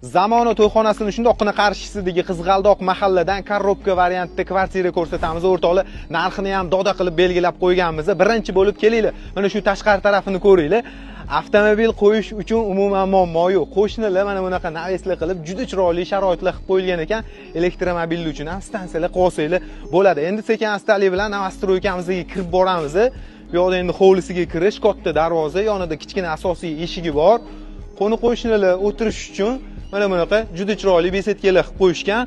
Zamona to'yxonasini shundoqqina qarshisidagi Qizg'aldoq mahalladan korobka variantda kvartira ko'rsatamiz. O'rtoqlar, narxini ham doda qilib belgilab qo'yganmiz. Birinchi bo'lib kelinglar. Mana shu tashqari tarafini ko'ringlar. Avtomobil qo'yish uchun umuman muammo yo'q. Qo'shnilar mana bunaqa naveslar qilib juda chiroyli sharoitlar qilib qo'yilgan ekan. Elektromobil uchun ham stansiyalar qo'ysanglar bo'ladi. Endi sekin astalik bilan новостройkamizga kirib boramiz. Bu yoqda endi hovlisiga kirish, katta darvoza, yonida kichkina asosiy eshigi bor. Qo'ni qo'shnilar o'tirish uchun mana bunaqa juda chiroyli besetkalar qilib qo'yishgan.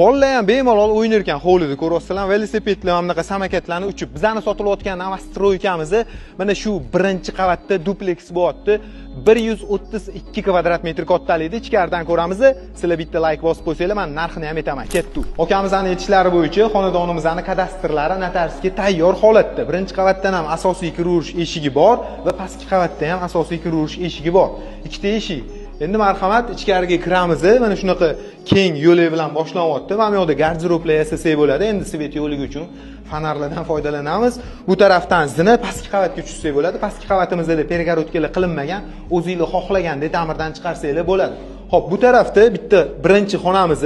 Bolalar ham bemalol o'ynar ekan hovlida, ko'ryapsizlar, velosipedlar, mana bunaqa samokatlarni uchib. Bizani sotilayotgan новостройкamiz mana shu birinchi qavatda dupleks bo'lyapti. 132 kvadrat metr kattalikda. Ichkaridan ko'ramiz. Sizlar bitta like bosib qo'ysanglar, men narxini ham aytaman. Ketdik. Akamizning aytishlari bo'yicha xonadonimizning kadastrlari notariusga tayyor holatda. Birinchi qavatdan ham asosiy kiraverish eshigi bor va pastki qavatda ham asosiy kiraverish eshigi bor. Ikkita eshik. Endi marhamat, ichkariga kiramiz. Mana shunaqa keng yo'lak bilan boshlanyapti. Mana bu yoqda garderoblar yasasak bo'ladi. Endi svet yo'ligi uchun fonarlardan foydalanamiz. Bu tarafdan zina pastki qavatga tushsak bo'ladi. Pastki qavatimizda перегородkalar qilinmagan. O'zingizlar xohlagandek ta'mirdan chiqarsanglar bo'ladi. Xo'p, bu tarafda bitta birinchi xonamiz.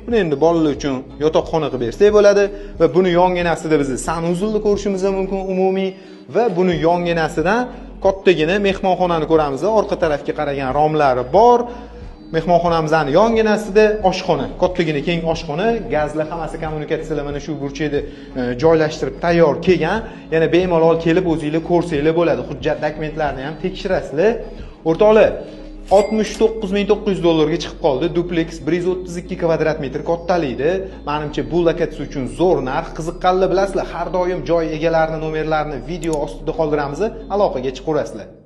Buni endi bolalar uchun yotoqxona qilib bersak bo'ladi va buni yonginasida biz sanuzelni ko'rishimiz mumkin umumiy va buni yonginasidan kattagina mehmonxonani ko'ramiz. Orqa tarafga qaragan romlari bor. Mehmonxonamizning yonginasida oshxona, kattagina keng oshxona, gazli hammasi kommunikatsiyalar mana shu burchakda joylashtirib tayyor kelgan. Yana bemalol kelib o'zingizlar ko'rsanglar bo'ladi. Hujjat dokumentlarni ham tekshirasizlar. O'rtoqlar, 69 900 dollarga chiqib qoldi. Dupleks 132 kvadrat metr kattalikda. Menimcha bu lokatsiya uchun zo'r narx. Qiziqqanlar bilasizlar, har doim joy egalarining nomerlarini video ostida qoldiramiz. Aloqaga chiqaverasizlar.